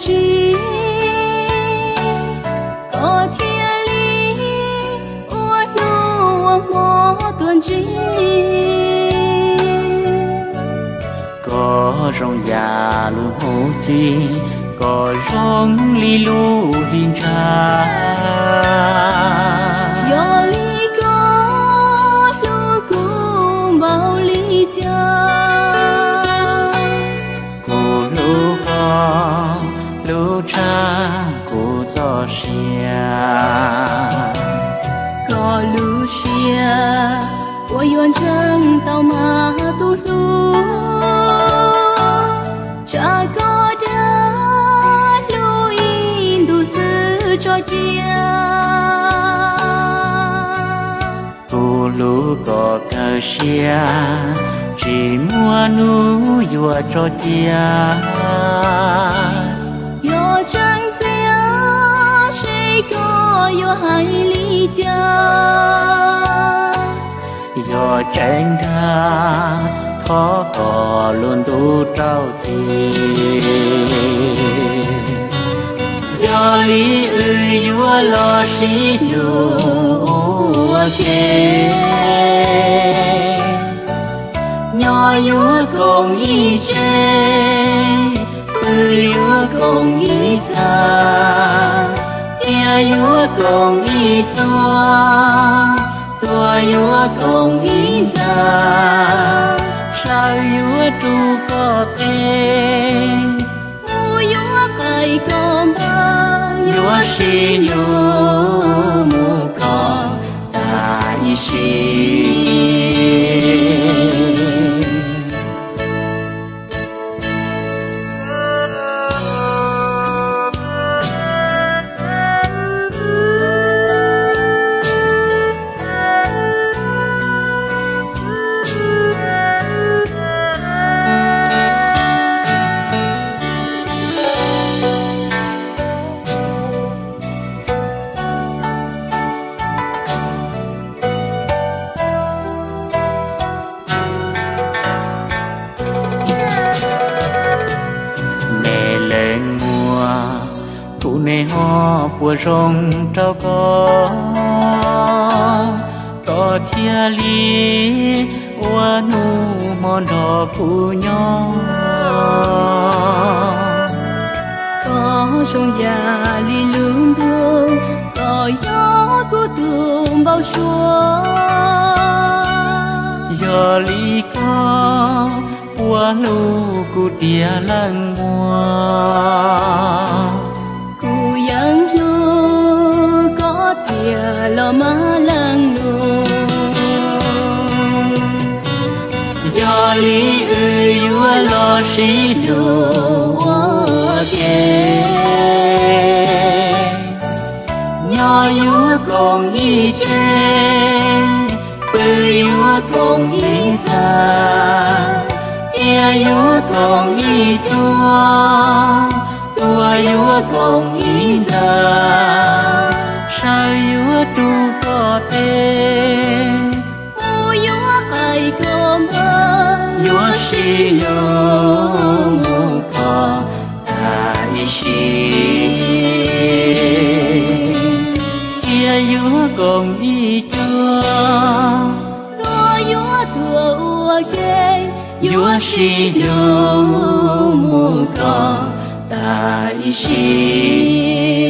tsis, koj thiaj li ua hnub ua hmo tuaj ntsib. Koj zoo yam lub hauv ci, koj zoo li lub hli ntsha. Yog li koj hlub kuv npaum li cas, kuv hlub koj hlub tshaj kuv txoj sia. Koj lub siab puas yuav ntseeg tau mas tus hlub, tsam koj dag hlub ib ntus xwb tso cia. Kuv hlub koj kawg siab, tsis muaj hnub yuav tso cia. Yog tseeb ntxiv seb koj yuav hais li cas, yog tseeb ntag thov koj lub ntuj rau txim. Yog li wb yuav los sib hlub ua ke, nyob yuav koom ib tse, pw yuav koom ib txha, thiab yuav koom ib txhua, tuag yuav koom ib ntxa, sawv yuav rub koj tes, mus yuav qaij koj npawg, yuav sib hlub mus kom tag ib sim. Me leej muam, kuv ne ho puas zoo rau koj, koj thiaj li ua hnub hmo nrog kuv nyob. Koj zoo yam li lub ntuj, koj yog kuv tus npau suav. Yog li koj puas hlub kuv tiag leej muam? Kuv yeej hlub koj tiag los mas leej nus. Yog li wb yuav los sib hlub ua ke, nyob yuav koom ib tse, pw yuav koom ib ntxa, thiab yuav koom ib txhua, tuag yuav koom ib ntxa, sawv yuav rub koj tes, mus yuav qaij koj npawg, yuav sib hlub mus kom tag ib sim. Cia yuav koom ib cuab, tuag yuav tuag ua ke, yuav sib hlub mus kom tag ib sim.